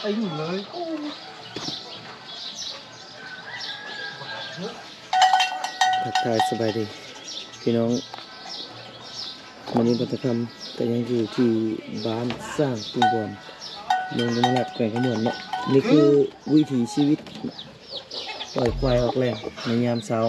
ໄປຢູ່ເລີຍ. ທັກທາຍສະບາຍດີພີ່ນ້ອງ, ມື້ນີ້ບັນຕະຄຳກໍຍັງຢູ່ທີ່ບ້ານສ້າງຕຸງບອນ ເມືອງນຳມະລາດ ແຂວງຄຳມ່ວນເນາະ. ນີ້ຄືວິຖີຊີວິດ ປ່ອຍຄວາຍອອກແລ່ນໃນຍາມເຊົ້າ.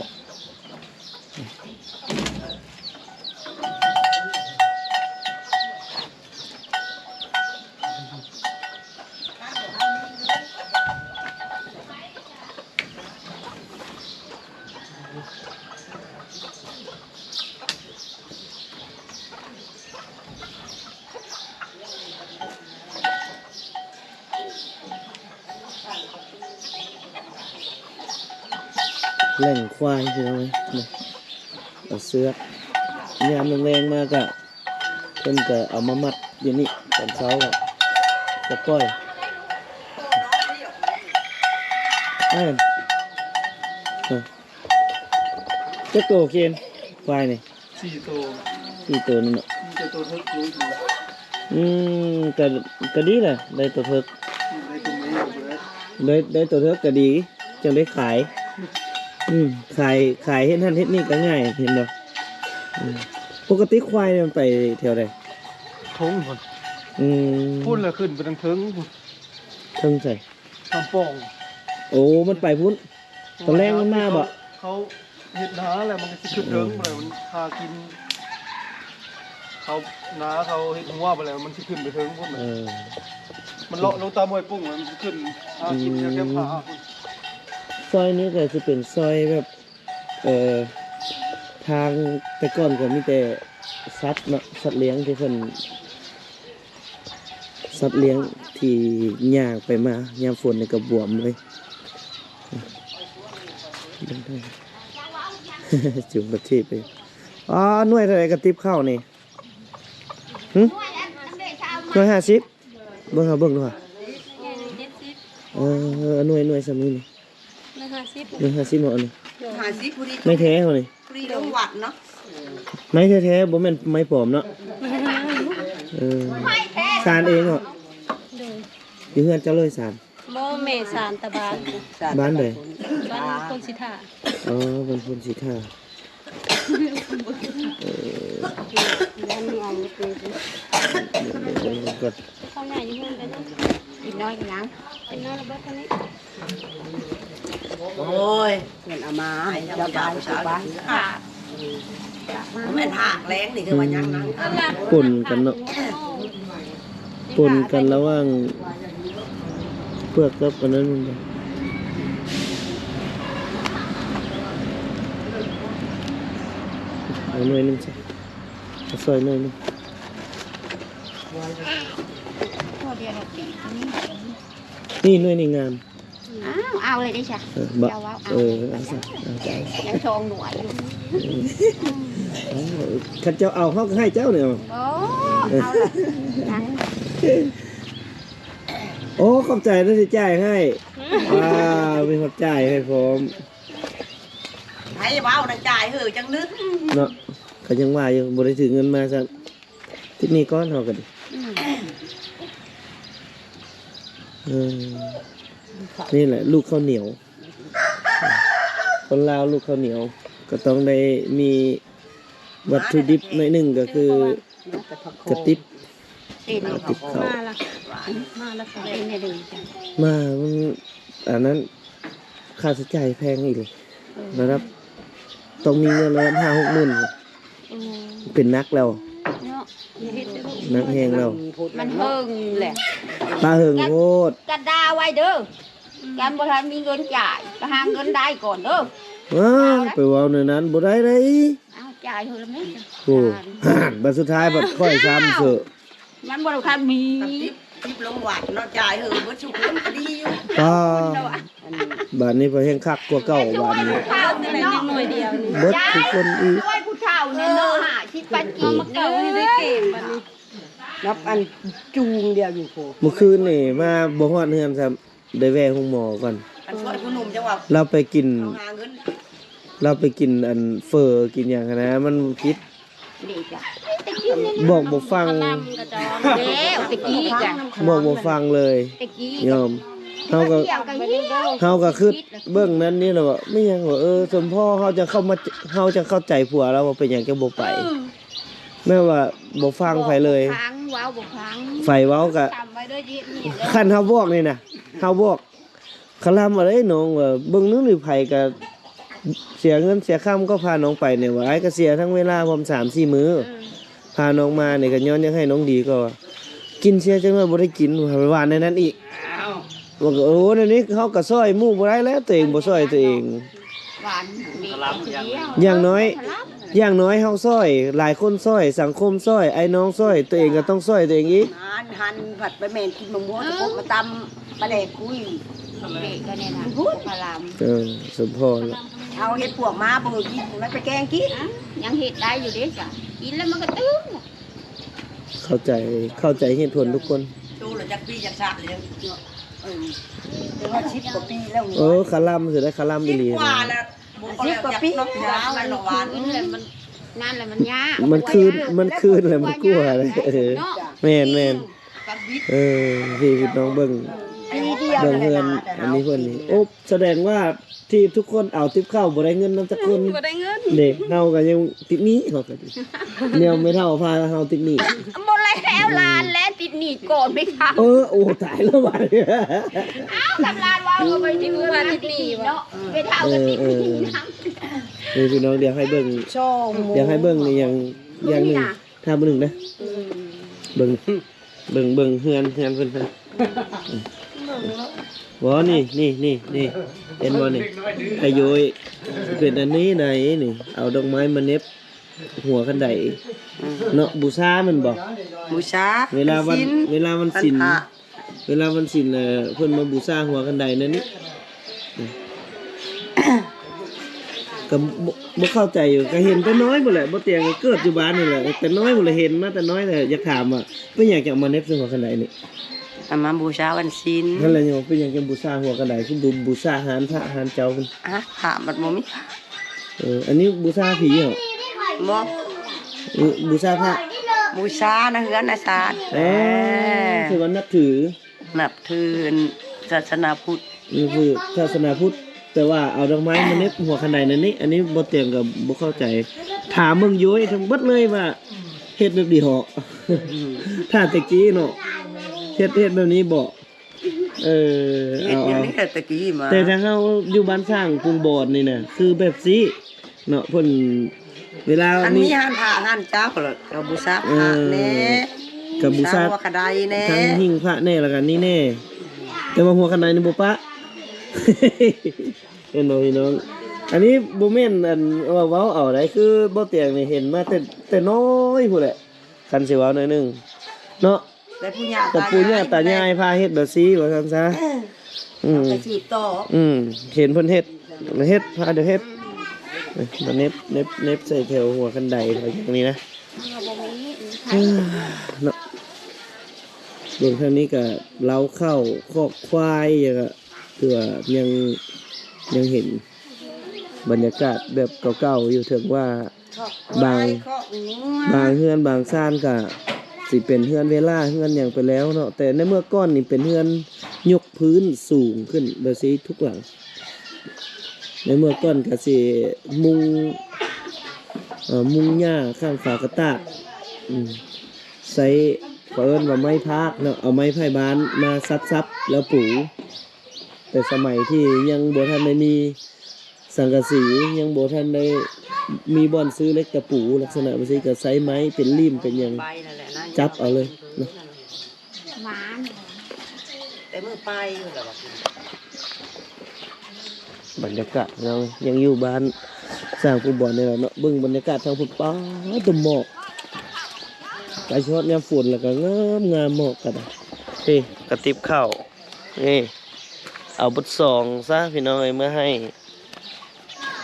ແລ່ງຄວາຍພີ່ນ້ອງເອີຍ ເອົາເຊືອກ ຍາມແລງໆມາກະ ເພິ່ນກະເອົາມາມັດຢູ່ນີ້ ຕອນເຊົ້າກະຈະປ່ອຍ. ເອີ ເອີ ຈັກໂຕເຄນ ຄວາຍນີ້? ສີ່ໂຕ ສີ່ໂຕນີ້ເນາະ ມີແຕ່ໂຕເຖິກລູກ. ອືມ ກະ ກະດີແຫຼະ ໄດ້ໂຕເຖິກ ໄດ້ໂຕເມີຍ ໄດ້ ໄດ້ໂຕເຖິກກະດີ ຈັ່ງໄດ້ຂາຍ. ອືມ ຂາຍ ຂາຍເຮັດຫັ້ນເຮັດນີ້ກະງ່າຍ ເຫັນບໍ່? ອືມ ປົກກະຕິຄວາຍມັນໄປແຖວໃດ? ທົ່ງພຸ້ນ. ອືມ ພຸ້ນລະຂຶ້ນໄປທາງເທິງພຸ້ນ. ເທິງໃສ? ທາງປ່ອງ. ໂອ້ ມັນໄປພຸ້ນ. ຕອນແລງມັນມາບໍ່? ເຂົາເຮັດນາແລ້ວມັນກໍຊິຂຶ້ນເທິງ ອືມ ແລ້ວມັນຫາກິນ ເຂົານາເຂົາເຮັດຮົ້ວໄປແລ້ວ ມັນຊິຂຶ້ນໄປເທິງພຸ້ນ. ເອີ ມັນເລາະລົງຕາມຫ້ວຍປຸ້ງ ແລ້ວມັນຊິຂຶ້ນຫາກິນ ອືມ ແຖວແຄມຜາພຸ້ນ. ຊອຍນີ້ກໍຊິເປັນຊອຍແບບ ເອີ ທາງແຕ່ກ່ອນກໍມີແຕ່ສັດເນາະ ສັດລ້ຽງທີ່ເພິ່ນ ສັດລ້ຽງທີ່ຍ່າງໄປມາຍາມຝົນນີ້ກໍບວມເລີຍ ຈຸງປະທີບເລີຍ. ອໍ ໜ່ວຍເທົ່າໃດກະຕິບເຂົ້ານີ້? ຫຶ? ໜ່ວຍຫ້າສິບ? ເບິ່ງເອົາເບິ່ງດູຫວາ. ເອີ ໜ່ວຍ ໜ່ວຍສ່ຳນີ້ນີ້ ໜ່ວຍຫ້າສິບ ໜ່ວຍຫ້າສິບເນາະ ອັນນີ້ ຫ້າສິບ ຜູ້ດີ ໄມ້ແທ້ເຮົານີ້ ຜູ້ດີລົງວັດເນາະ ໄມ້ແທ້ໆ ບໍ່ແມ່ນໄມ້ປອມເນາະ. ເອີ ສານເອງເນາະ. ໂດຍ ຢູ່ເຮືອນເຈົ້າເລີຍສານ? ບໍ່ ແມ່ສານຕາບານ. ບ້ານໃດ? ບ້ານໂພນສີທາ. ອໍ ບ້ານໂພນສີທາ. ເອີ ເບິ່ງໆໆ ເບິ່ງກ່ອນ. ເຂົ້າໃຫຍ່ຢູ່ເຮືອນໄປເນາະ. ກິນນ້ອຍຍັງ? ກິນນ້ອຍລະເບິດເທົ່ານີ້. ໂອ້ຍ ເພິ່ນເອົາມາໃຫ້ເຈົ້າບ້ານ ເຈົ້າບ້ານ. ແມ່ນຫາກແລງນີ້ຄືວ່າຍັງນະ ປົນກັນເນາະ ປົນກັນລະຫວ່າງເປືອກກັບອັນນັ້ນ. ເອົາໜ່ວຍໜຶ່ງຊະ ເອົາຊອຍໜ່ວຍໜຶ່ງ. ນີ້ໜ່ວຍນີ້ງາມ. ອ້າວ ເອົາເລີຍເດ້ຊະ. ເອີ ບໍ່ ເຈົ້າເວົ້າ ເອີ ເອົາຊະ ເອົາຊະ ຍັງສອງໜ່ວຍຢູ່. ເອີ ຄັນເຈົ້າເອົາ ເຮົາກໍໃຫ້ເຈົ້ານີ້. ໂອ້ ເອົາລະ ໂອ້ ຂອບໃຈນະທີ່ຈ່າຍໃຫ້. ອືມ ວ້າວ ມີຮອດຈ່າຍໃຫ້ພ້ອມ. ໃຜເວົ້ານະ ຈ່າຍເຫີຈັງນຶກເນາະ. ເຂົາຍັງວ່າຢູ່ ບໍ່ໄດ້ຖືເງິນມາຊ້ຳ. ຕິດໜີ້ກ່ອນເຮົາກໍດີ. ອືມ ເອີ ນີ້ແຫຼະລູກເຂົ້າໜຽວ ຄົນລາວລູກເຂົ້າໜຽວ ກໍຕ້ອງໄດ້ມີວັດຖຸດິບໜ້ອຍໜຶ່ງ ກໍຄືກະຕິບ ເອີ ກະຕິບເຂົ້າ. ມາລະ ມາລະ ເປັນແນວໃດ? ມາ ມັນ ອັນນັ້ນ ຄ່າໃຊ້ຈ່າຍແພງອີ່ຫຼີ. ເອີ ລະດັບ ຕ້ອງມີເງິນລະດັບຫ້າຫົກໝື່ນ. ອືມ ເປັນໜັກແລ້ວ ເນາະ ໜັກແຮງແລ້ວ. ມັນເຫິງແຫຼະ ປາເຫິງໂພດ. ກັນດ່າໄວ້ເດີ ກັນບໍ່ທັນມີເງິນຈ່າຍ ໄປຫາເງິນໄດ້ກ່ອນເດີ. ເອີ ໄປເວົ້າແນວນັ້ນບໍ່ໄດ້ເດ້. ເອົາ ຈ່າຍເຮີລະແມ່. ໂອ້ ຫັ້ນ ບັດສຸດທ້າຍບັດຂ້ອຍຊ້ຳເສີ. ມັນບໍ່ໄດ້ຄັນມີ ຕິບ ຕິບລົງວັດເນາະ ຈ່າຍເຮີເບິດຊຸຄົນກໍດີຢູ່. ກໍ ອັນນີ້ ບາດນີ້ເພິ່ນແຮ່ງຄັກກວ່າເກົ່າບາດນີ້ ເບິດທຸກຄົນອີກ. ໂອ້ຍ ຜູ້ເຖົ້ານີ້ເນາະ ຫ້າສິບປາຍກີບ ເອົາໃຫ້ໄດ້ເກມບາດນີ້ ນັບອັນຈູງດຽວຢູ່ພຸ້ນ. ມື້ຄືນນີ້ມາບໍ່ຮອດເຮືອນຊ້ຳ ໄດ້ແວ່ໂຮງໝໍກ່ອນ. ອັນຊ່ວຍຜູ້ໜຸ່ມຈັ່ງວ່າ ລາວໄປກິນ ເຮົາຫາເງິນ ລາວໄປກິນອັນເຝີກິນຫຍັງຫັ້ນນະ ມັນຜິດ. ເດ້ຈ້ະ ບອກບໍ່ຟັງ ແລ້ວແຕ່ກີ້ກະ ບອກບໍ່ຟັງເລີຍ ແຕ່ກີ້ ຍອມ ເຮົາກໍ ເຮົາກໍຄິດເບິ່ງນັ້ນນີ້ແຫຼະວ່າ ແມ່ນຫຍັງວ່າ ເອີ ສົມພໍເຮົາຈະເຂົ້າມາ ເຮົາຈະເຂົ້າໃຈຜົວລາວວ່າເປັນຫຍັງຈັ່ງບໍ່ໄປ ເອີ ແບບວ່າບໍ່ຟັງໃຜເລີຍ ບໍ່ຟັງ ເວົ້າບໍ່ຟັງ ໃຜເວົ້າກະ ຕຳໄວ້ເດີ ຄັນເຮົາບອກນີ້ນະ ເຮົາບອກ ຄະລຳເອົາເດ້ນ້ອງວ່າ ເບິ່ງໜຶ່ງນີ້ໃຜກະເສຍເງິນເສຍຄຳກໍພານ້ອງໄປນີ້ວ່າ ອ້າຍກະເສຍທັງເວລາພ້ອມສາມສີ່ມື້ ເອີ ພານ້ອງມານີ້ກະຍ້ອນຢາກໃຫ້ນ້ອງດີ ກໍວ່າ ກິນເສຍຈັກໜ້ອຍບໍ່ໄດ້ກິນ ວ່າແນວນັ້ນອີກ ວ່າ ໂອ້ ແນວນີ້ເຮົາກະຊ່ອຍໝູ່ບໍ່ໄດ້ແລ້ວ ຕົວເອງບໍ່ຊ່ອຍຕົວເອງ ຫວານເມັນຄົນດຽວ ຢ່າງນ້ອຍ ຢ່າງນ້ອຍເຮົາຊ່ອຍ ຫຼາຍຄົນຊ່ອຍ ສັງຄົມຊ່ອຍ ອ້າຍນ້ອງຊ່ອຍ ຕົວເອງກໍຕ້ອງຊ່ອຍຕົວເອງອີກ ຫັ້ນ ຫັ້ນ ພັດໄປແມ່ນກິນໝາກມ່ວງ ເອີ ຕະກົບມາຕຳປາແດກຄຸຍ ເບະກໍແນ່ນະ ພຸ້ນ ພະລາມ ເອີ ສົມພໍລະ ເອົາເຫັດປວກມາ ບໍ່ກິນ ມັນໄປແກງກິນ ອ່ະ ຍັງເຮັດໄດ້ຢູ່ເດ້ຈ້ະ ກິນແລ້ວມັນກໍຕື່ມ ເຂົ້າໃຈ ເຂົ້າໃຈເຫດຜົນທຸກຄົນ ໂຕລະຈັກປີຈັກຊາດແລ້ວ ເອີ ແຕ່ວ່າສິບກວ່າປີແລ້ວ ເອີ ຄະລຳຊິໄດ້ ຄະລຳອີ່ຫຼີ ສິບກວ່າແລ້ວ ສິບກວ່າປີ ເອົາ ມັນຄືນແລ້ວມັນຍາກ ມັນຄືນ ມັນຄືນແລ້ວມັນກົວເດ້ ເອີ ເນາະ ແມ່ນໆ ເອີ ພີ່ນ້ອງເບິ່ງ ເບິ່ງເຮືອນອັນນີ້ເພິ່ນນີ້ ໂອ້ ສະແດງວ່າທີ່ທຸກຄົນເອົາຕິບເຂົ້າບໍ່ໄດ້ເງິນນຳຈັກຄົນ ບໍ່ໄດ້ເງິນ ເດ້ ເຮົາກໍຍັງຕິດໜີ້ ເຮົາກໍດີ ແນວແມ່ເຖົ້າພາເຮົາຕິດໜີ້ ບໍ່ແລ້ວ ຫຼານແລະຕິດໜີ້ກ່ອນແມ່ເຖົ້າ ເອີ ໂອ້ ຕາຍແລ້ວບາດນີ້ ອ້າວ ຄັນຫຼານເວົ້າກໍໄປຕິດເງິນຕິດໜີ້ເນາະ ແມ່ເຖົ້າກໍຕິດໜີ້ນຳ ນີ້ພີ່ນ້ອງ ດຽວໃຫ້ເບິ່ງ ດຽວໃຫ້ເບິ່ງອີ່ຫຍັງຢ່າງໜຶ່ງ ຖ້າມື້ໜຶ່ງເດີ ເບິ່ງ ເບິ່ງ ເບິ່ງເຮືອນ ເຮືອນເພິ່ນ ບໍ່ ນີ້ ນີ້ ນີ້ ນີ້ ເຫັນບໍ່ນີ້ ອາໂຍຍ ເປັນອັນນີ້ໃດນີ້ ເອົາດອກໄມ້ມາເໜັບຫົວຄັນໄດ ເນາະ ບູຊາແມ່ນບໍ່? ບູຊາ ເວລາວັນ ວັນສິນ ເວລາວັນສິນ ວັນພະ ເວລາວັນສິນ ເອີ ເພິ່ນມາບູຊາຫົວຄັນໄດແນວນີ້ ກໍບໍ່ ບໍ່ເຂົ້າໃຈຢູ່ ກໍເຫັນແຕ່ນ້ອຍພຸ້ນແຫຼະ ບໍ່ຕຽງກໍເກີດຢູ່ບ້ານນີ້ແຫຼະ ແຕ່ນ້ອຍພຸ້ນແຫຼະ ເຫັນມາແຕ່ນ້ອຍແຫຼະ ຢາກຖາມວ່າ ເປັນຫຍັງຈັ່ງເອົາມາເໜັບໃສ່ຫົວຄັນໄດນີ້? ເອົາມາບູຊາວັນສິນ ຫັ້ນແຫຼະ ຍັງວ່າເປັນຫຍັງຈັ່ງບູຊາຫົວຄັນໄດ ຄືບໍ່ບູຊາຮ້ານພະຮ້ານເຈົ້າພຸ້ນ? ອະ ພະມັນບໍ່ມີ ເອີ ອັນນີ້ບູຊາຜີເນາະ? ບໍ່ ອື ບູຊາພະ ບູຊານະເຮືອນນະຊານ ເອີ ເອີ ຄືວ່ານັບຖື ນັບຖືອັນສາສະໜາພຸດ ນັບຖືສາສະໜາພຸດ ແຕ່ວ່າເອົາດອກໄມ້ມາເໜັບຫົວຄັນໄດນັ້ນນີ້ ອັນນີ້ບໍ່ຕຽງກໍບໍ່ເຂົ້າໃຈ ຖາມເບິ່ງໂຍຍທັງເບິດເລີຍວ່າເຮັດແບບນີ້ເຫາະ ອືມ ຖ້າແຕ່ກີ້ເນາະ ເຮັດ ເຮັດແບບນີ້ບໍ່? ເອີ ເຮັດແບບນີ້ແຕ່ກີ້ມາ ແຕ່ທາງເຮົາຢູ່ບ້ານຊ້າງປຸງບອນນີ້ນະ ຄືແບບຊີ້ເນາະ ເພິ່ນ ເວລາ ອັນມີ ມີຮ້ານພະຮ້ານເຈົ້າລະ ເຂົາບູຊາພະແດ່ ເອີ ກໍບູຊາ ບູຊາຫົວຄັນໄດແດ່ ທັງຫິ້ງພະແດ່ ແລ້ວກໍນີ້ແດ່ ແຕ່ວ່າຫົວຄັນໄດນີ້ບໍ່ປະ ເຫັນບໍ່ພີ່ນ້ອງ? ອັນນີ້ບໍ່ແມ່ນອັນວ່າເວົ້າເອົາໃດ ຄືບໍ່ຕຽງນີ້ເຫັນມາແຕ່ ແຕ່ນ້ອຍພຸ້ນແຫຼະ ຄັນຊິເວົ້າໜ້ອຍໜຶ່ງເນາະ ແຕ່ປູ່ຍ່າຕາຍາຍ ແຕ່ປູ່ຍ່າຕາຍາຍພາເຮັດແບບຊີ້ວ່າຊັ້ນຊະ ອືມ ໄປສືບຕໍ່ ອືມ ເຫັນເພິ່ນເຮັດ ເຮັດ ພາເດີເຮັດ ມາເໜັບ ເໜັບ ເໜັບໃສ່ແຖວຫົວຄັນໄດໄປຢ່າງນີ້ນະ ເນາະ ເບິ່ງທາງນີ້ກະເລົ້າເຂົ້າຄອກຄວາຍ ແລ້ວກະ ຄືວ່າຍັງ ຍັງເຫັນບັນຍາກາດແບບເກົ່າໆຢູ່ ເຖິງວ່າບາງ ບາງເຮືອນບາງຊານກະຊິເປັນເຮືອນເວລາ ເຮືອນຫຍັງໄປແລ້ວເນາະ ແຕ່ໃນເມື່ອກ່ອນນີ້ເປັນເຮືອນຍົກພື້ນສູງຂຶ້ນແບບຊີ້ທຸກຫຼັງ ໃນເມື່ອກ່ອນກະຊິມຸງ ເອີ ມຸງຫຍ້າຂ້າງຝາກະຕາດ ອືມ ໃຊ້ ເຂົາເອີ້ນວ່າໄມ້ພາກເນາະ ເອົາໄມ້ໄຜ່ບ້ານມາສັບໆ ແລ້ວປູ ແຕ່ສະໄໝທີ່ຍັງບໍ່ທັນໄດ້ມີສັງກະສີ ຍັງບໍ່ທັນໄດ້ມີບ່ອນຊື້ເຫຼັກຕະປູ ລັກສະນະແບບຊີ້ ກໍໃຊ້ໄມ້ເປັນລິ້ມເປັນຫຍັງ ຈັບເອົາເລີຍເນາະ ແຕ່ມື້ໄປພຸ້ນລະວ່າ ບັນຍາກາດເນາະ ຍັງຢູ່ບ້ານຊ້າງພູບອນນີ້ແຫຼະເນາະ ເບິ່ງບັນຍາກາດທາງພຸ້ນ ປາດໂທ້ ໝອກ ໃກ້ຊິຮອດຍາມຝົນແລ້ວກໍງາມໆ ໝອກກໍໄດ້ ເອີ ກະຕິບເຂົ້າ ນີ້ ເອົາເບິດສອງຊະພີ່ນ້ອງເອີຍ ເມືອໃຫ້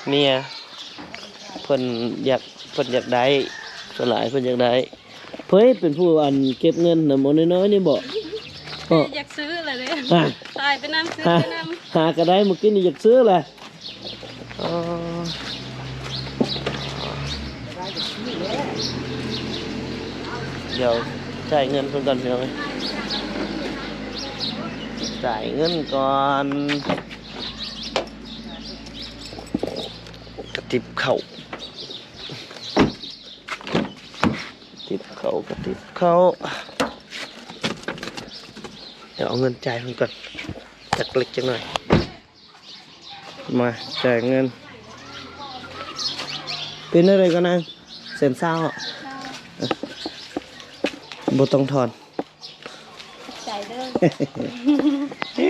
ເມຍ ເພິ່ນຢາກ ເພິ່ນຢາກໄດ້ ສ່ວນຫຼາຍເພິ່ນຢາກໄດ້ ເພິ່ນເປັນຜູ້ອັນເກັບເງິນນຳ ເອົານ້ອຍໆ ນີ້ບໍ? ເອີ ຢາກຊື້ລະເດ້ ຫາ ຂາຍໄປນຳ ຊື້ໄປນຳ ຫາກໍໄດ້ ມື້ກີ້ນີ້ຢາກຊື້ລະ ອໍ. ດຽວຈ່າຍເງິນເພິ່ນກ່ອນ ພີ່ນ້ອງເອີຍ ຈ່າຍເງິນກ່ອນ. ກະຕິບເຂົ້າ ຕິບເຂົ້າ ກະຕິບເຂົ້າ. ດຽວເອົາເງິນຈ່າຍເພິ່ນກ່ອນ ຈັກເລັກຈັກໜ້ອຍ. ມາ ຈ່າຍເງິນ. ເປັນແນວໃດກໍນາງ? ແສນຊາວ ເອີ ບໍ່ຕ້ອງທອນ. ໃຈເດີ ເອີ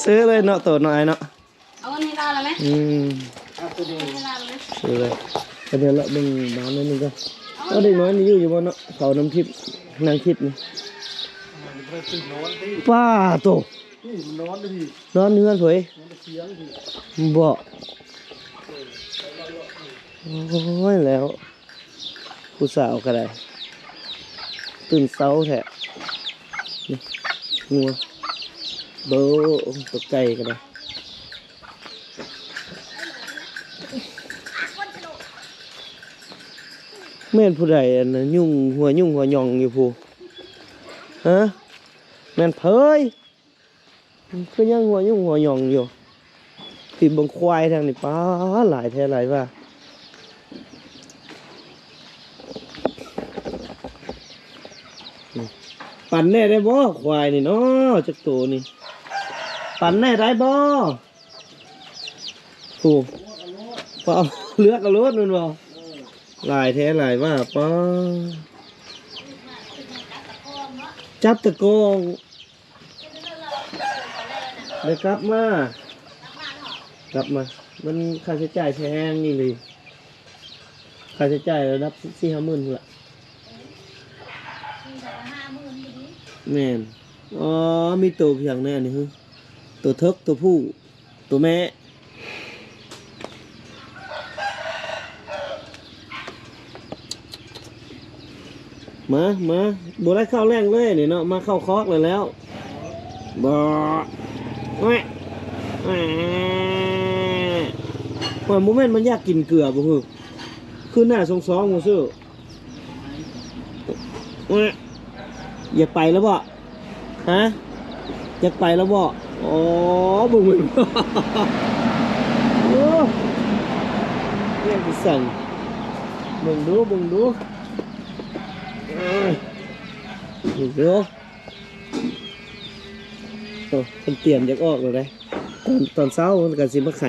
ຊື້ເລີຍເນາະ ໂຕນ້ອຍເນາະ. ເອົາເງິນໃຫ້ລາວແລ້ວແມະ. ອືມ ເອົາໂຕນີ້ໃຫ້ລາວແລ້ວແມະ. ຊື້ເລີຍ. ກະດຽວເລາະເບິ່ງບ້ານໜ້ອຍໜຶ່ງກ່ອນ. ເອົາເດັກນ້ອຍນີ້ຢູ່ ຢູ່ບໍ່ເນາະ? ເຂົານຳທິບ ນາງທິບນີ້. ປ້າໂຕ ນີ້ມັນນອນຢູ່ພີ້ ນອນເຮືອນເຜີຍ ນອນຕະຄຽງພີ້ ບໍ່. ໂອ້ຍ ແລ້ວຜູ້ສາວກໍໄດ້ ຕື່ນເຊົ້າແທ້. ນີ້ ງົວ ເບິ່ງ ໂຕໄກ່ກໍໄດ້. ແມ່ນຜູ້ໃດ ອັນ ຫຍຸ້ງຫົວຫຍຸ້ງຫົວຫຍ່ອງຢູ່ພຸ້ນ? ຮະ? ແມ່ນເຜີຍ? ຄືຍັງຫົວຫຍຸ້ງຫົວຫຍ່ອງຢູ່. ທີ່ເບິ່ງຄວາຍທາງນີ້ ປ້າ ຫຼາຍແທ້ຫຼາຍວ່າ. ປັນແດ່ໄດ້ບໍ່ ຄວາຍນີ້ເນາະ ຈັກໂຕນີ້? ປັນແດ່ໄດ້ບໍ່? ໂອ້ ປ້າ ເລືອກເອົາໂລດແມ່ນບໍ່? ຫຼາຍແທ້ຫຼາຍວ່າ ປ້າ ຈັບຕະກອງ. ໄດ້ກັບມາ ກັບມາ ມັນຄ່າໃຊ້ຈ່າຍແພງອີ່ຫຼີ ຄ່າໃຊ້ຈ່າຍລະດັບສີ່ຫ້າໝື່ນພຸ້ນລະ. ແມ່ນ. ອໍ ມີໂຕພຽງແນ່ນີ້ ໂຕເຖິກ ໂຕຜູ້ ໂຕແມ່. ມາ ມາ ບໍ່ໄດ້ເຂົ້າແລ້ງເລີຍນີ້ເນາະ ມາເຂົ້າຄອກແລ້ວ ແລ້ວ. ບໍ່ ໂອ້ຍ ໂອ້ຍ ບໍ່ແມ່ນມັນຢາກກິນເກືອບໍ່? ຄືໜ້າຊອງໆບໍ່ຊື່. ຢາກໄປແລ້ວບໍ່? ຮະ? ຢາກໄປແລ້ວບໍ່? ອໍ ເບິ່ງ ເບິ່ງ ໂອ້ ແມ່ນຈັ່ງຊັ້ນ. ເບິ່ງດູ ເບິ່ງດູ ເບິ່ງດູ. ໂອ້ ເພິ່ນຕຽມຢາກອອກແລ້ວເດ້. ຕອນ ຕອນເຊົ້າເພິ່ນກໍຊິມາໄຂ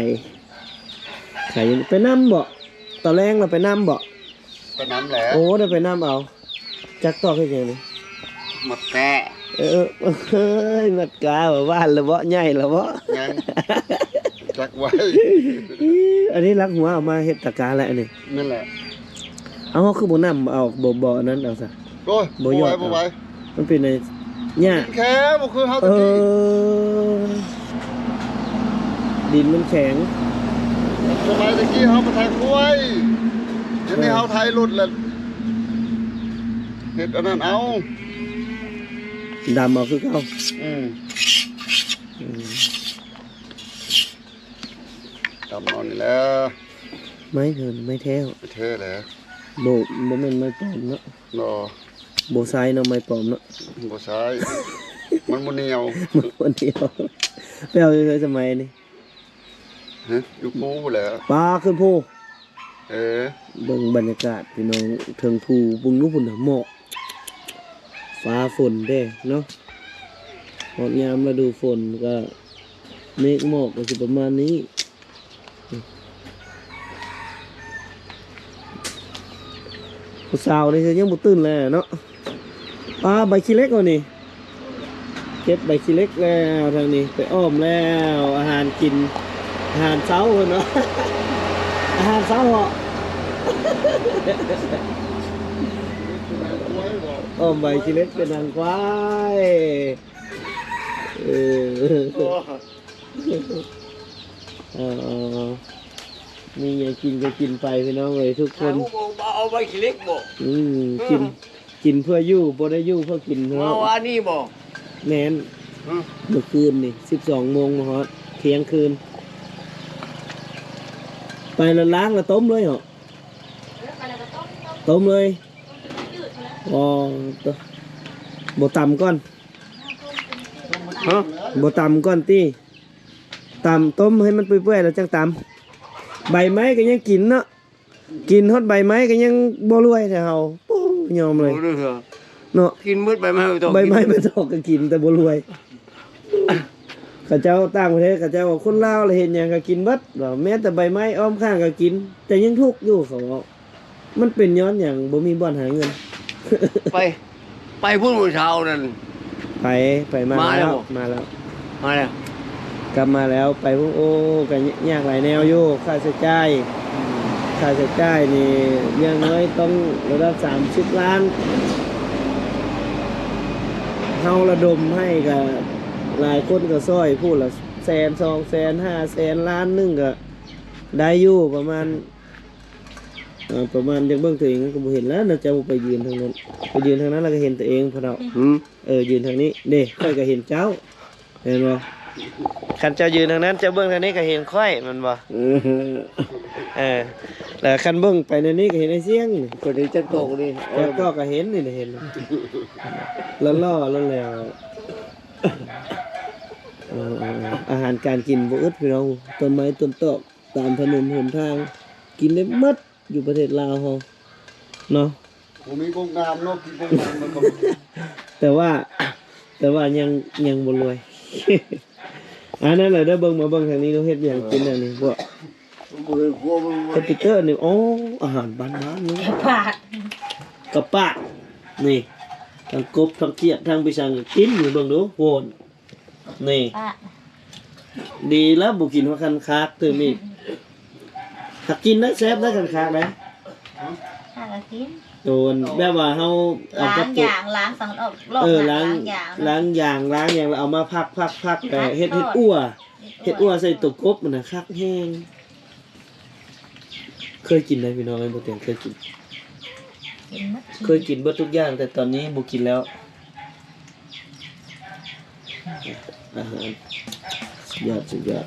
ໄຂ ໄປນຳບໍ່? ຕອນແລງລະໄປນຳບໍ່? ໄປນຳແຫຼະ. ໂອ້ ໄດ້ໄປນຳເອົາ. ຈັກຕອກເຮັດຫຍັງນີ້? ມັດກາ. ເອີ ເອີ ເອີຍ ມັດກາ ຫວານລະເບາະ ໃຫຍ່ລະເບາະ? ຍັງ ຈັກໄວ້. ອັນນີ້ລັກຫົວເອົາມາເຮັດຕາກາແຫຼະນີ້. ແມ່ນແຫຼະ. ເອົາ ເຮົາຄືບໍ່ນຳເອົາ ບໍ່ ບໍ່ອັນນັ້ນເອົາຊະ? ໂອ້ຍ ບໍ່ຢອດ ບໍ່ໄຫວ ບໍ່ໄຫວ. ມັນເປັນໄອ້ຫຍ້າ ແຄບໍ່ຄືເຮົາຕະກີ້. ເອີ ດິນມັນແຂງ. ສະໄໝຕະກີ້ເຮົາມາໄຖຄວາຍ ດຽວນີ້ເຮົາໄຖລົດແລ້ວ ເຮັດອັນນັ້ນເອົາ ດຳເອົາຄືເກົ່າ. ອືມ ອືມ ດຳເອົານີ້ແຫຼະ. ໄມ້ເພິ່ນ ໄມ້ແທ້ ໄມ້ແທ້ແຫຼະ. ບໍ່ ບໍ່ແມ່ນໄມ້ປອມເນາະ. ບໍ່ ບໍ່ໃຊ້ເນາະ ໄມ້ປອມເນາະ. ບໍ່ໃຊ້ ມັນບໍ່ໜຽວ ມັນບໍ່ໜຽວ. ໄປເອົາຢູ່ໃສສະໄໝນີ້? ຮະ? ຢູ່ພູພຸ້ນແຫຼະ. ປາ ຂຶ້ນພູ. ເອີ ເບິ່ງບັນຍາກາດພີ່ນ້ອງ ເທິງພູ ເບິ່ງດູພຸ້ນນະ ໝອກ ຟ້າຝົນເດ້ເນາະ. ຮອດຍາມລະດູຝົນກໍເມກໝອກກໍຊິປະມານນີ້. ຜູ້ສາວນີ້ຍັງບໍ່ຕື່ນແລ້ວເນາະ. ປາ ໃບຂີ້ເຫຼັກເອົານີ້ ເກັບໃບຂີ້ເຫຼັກແລ້ວ ທາງນີ້ໄປອ້ອມແລ້ວ. ອາຫານກິນ ອາຫານເຊົ້າເພິ່ນເນາະ ອາຫານເຊົ້າເນາະ ອ້ອມໃບຂີ້ເຫຼັກເປັນນາງຄວາຍ. ເອີ ເອີ ມີຫຍັງກິນກໍກິນໄປພີ່ນ້ອງເອີຍ ທຸກຄົນ. ເອົາ ບໍ່ເອົາໃບຂີ້ເຫຼັກບໍ່? ອືມ ກິນ ເອີ ກິນເພື່ອຢູ່ ບໍ່ໄດ້ຢູ່ເພື່ອກິນເນາະ. ມາວານນີ້ບໍ່? ແມ່ນ. ຮະ? ມື້ຄືນນີ້ ສິບສອງໂມງ ມາຮອດທ່ຽງຄືນ. ໄປລະລ້າງລະຕົ້ມເລີຍເນາະ. ເອີ ໄປລະກໍຕົ້ມ ຕົ້ມເລີຍ. ອໍ ໂຕ ບໍ່ຕຳກ່ອນ? ຮະ? ບໍ່ຕຳກ່ອນຕິ? ຕຳ ຕົ້ມໃຫ້ມັນເປື່ອຍໆ ແລ້ວຈັ່ງຕຳ. ໃບໄມ້ກໍຍັງກິນເນາະ. ກິນຮອດໃບໄມ້ກໍຍັງບໍ່ລວຍແທ້ເຮົາ. ໂອ້ ຍອມເລີຍ ບໍ່ເຫຼືອເນາະ. ກິນໝົດໃບໄມ້ໃບຕອກ ໃບໄມ້ໃບຕອກກໍກິນ ແຕ່ບໍ່ລວຍ. ເຂົາເຈົ້າຕ່າງປະເທດ ເຂົາເຈົ້າວ່າຄົນລາວລະເຮັດຫຍັງກໍກິນເບິດ ວ່າແມ້ແຕ່ໃບໄມ້ອ້ອມຂ້າງກໍກິນ ແຕ່ຍັງທຸກຢູ່ ເຂົາເວົ້າ. ມັນເປັນຍ້ອນຫຍັງ? ບໍ່ມີບ່ອນຫາເງິນ. ໄປ ໄປພຸ້ນມື້ເຊົ້ານັ້ນ ໄປ ໄປມາ ມາແລ້ວ ແລ້ວ ມາແລ້ວ ມາແລ້ວ ກັບມາແລ້ວ. ໄປພຸ້ນ ໂອ້ ກໍຍາກຫຼາຍແນວຢູ່ ຄ່າໃຊ້ຈ່າຍ ອືມ ຄ່າໃຊ້ຈ່າຍນີ້ຢ່າງໜ້ອຍຕ້ອງລະດັບສາມສິບລ້ານ. ເຮົາລະດົມໃຫ້ກໍຫຼາຍຄົນກໍຊ່ອຍ ຜູ້ລະແສນ ສອງແສນ ຫ້າແສນ ລ້ານໜຶ່ງກໍໄດ້ຢູ່ ປະມານ ເອີ ປະມານ ຢາກເບິ່ງຕົວເອງກໍບໍ່ເຫັນແລ້ວເນາະ. ເຈົ້າໄປຢືນທາງນັ້ນ ໄປຢືນທາງນັ້ນແລ້ວກໍເຫັນຕົວເອງພຸ້ນເນາະ. ຫືມ ເອີ ຢືນທາງນີ້ເດ້ ຂ້ອຍກໍເຫັນເຈົ້າ ເຫັນບໍ່? ຄັນເຈົ້າຢືນທາງນັ້ນ ເຈົ້າເບິ່ງທາງນີ້ກໍເຫັນຂ້ອຍ ແມ່ນບໍ່? ເອີ ເອີ ແລ້ວຄັນເບິ່ງໄປແນວນີ້ກໍເຫັນໄອ້ຊຽງ ກໍໄດ້ຈັກຕອກນີ້ ຈັກຕອກກໍເຫັນນີ້ ເຫັນ ຫຼໍ່ໆ ຫຼໍ່ໆ. ເອີ ເອີ ເອີ ອາຫານການກິນບໍ່ອຶດ ພີ່ນ້ອງ. ຕົ້ນໄມ້ຕົ້ນຕອກຕາມຖະໜົນຫົນທາງ ກິນໄດ້ໝົດ ຢູ່ປະເທດລາວເຮົາເນາະ. ບໍ່ມີໂຄງການເນາະ ກິນໂຄງການມັນກໍ ແຕ່ວ່າ ແຕ່ວ່າຍັງ ຍັງບໍ່ລວຍ. ອັນນັ້ນແຫຼະເດີ ເບິ່ງ ມາເບິ່ງທາງນີ້ດູ ເຮັດຫຍັງກິນອັນນີ້ພວກ ບໍ່ເຫັນຄົວມັນ ຄອມພິວເຕີນີ້. ໂອ້ ອາຫານບ້ານໆ ເນາະ ກະປາກ ກະປາກ ນີ້ ທັງກົບ ທັງຂຽດ ທັງປີສັງ ກິນຢູ່ ເບິ່ງດູ ໂຫ ນີ້ ປະ ດີແລ້ວ ບໍ່ກິນຫົວຄັນຄາກຕື່ມອີກ. ຖ້າກິນໄດ້ແຊບໄດ້ຄັນຄາກໄດ໋. ຫາກໍກິນ ໂດນ ແບບວ່າເຮົາເອົາ ລ້າງຢາງ ລ້າງສັງອອກ ເອີ ລ້າງ ລ້າງຢາງ ລ້າງຢາງ ລ້າງຫຍັງ ແລ້ວເອົາມາພັກໆໆ ແລ້ວເຮັດ ທອດ ເຮັດອົ່ວ ເຮັດອົ່ວໃສ່ໂຕກົບຫັ້ນນະ ຄັກແຮງ. ເຄີຍກິນໄດ໋ພີ່ນ້ອງເອີຍ ບໍ່ຕຽງເຄີຍກິນ ກິນໝົດ ເຄີຍກິນເບິດທຸກຢ່າງ ແຕ່ຕອນນີ້ບໍ່ກິນແລ້ວ. ອາຫານສຸດຍອດ ສຸດຍອດ.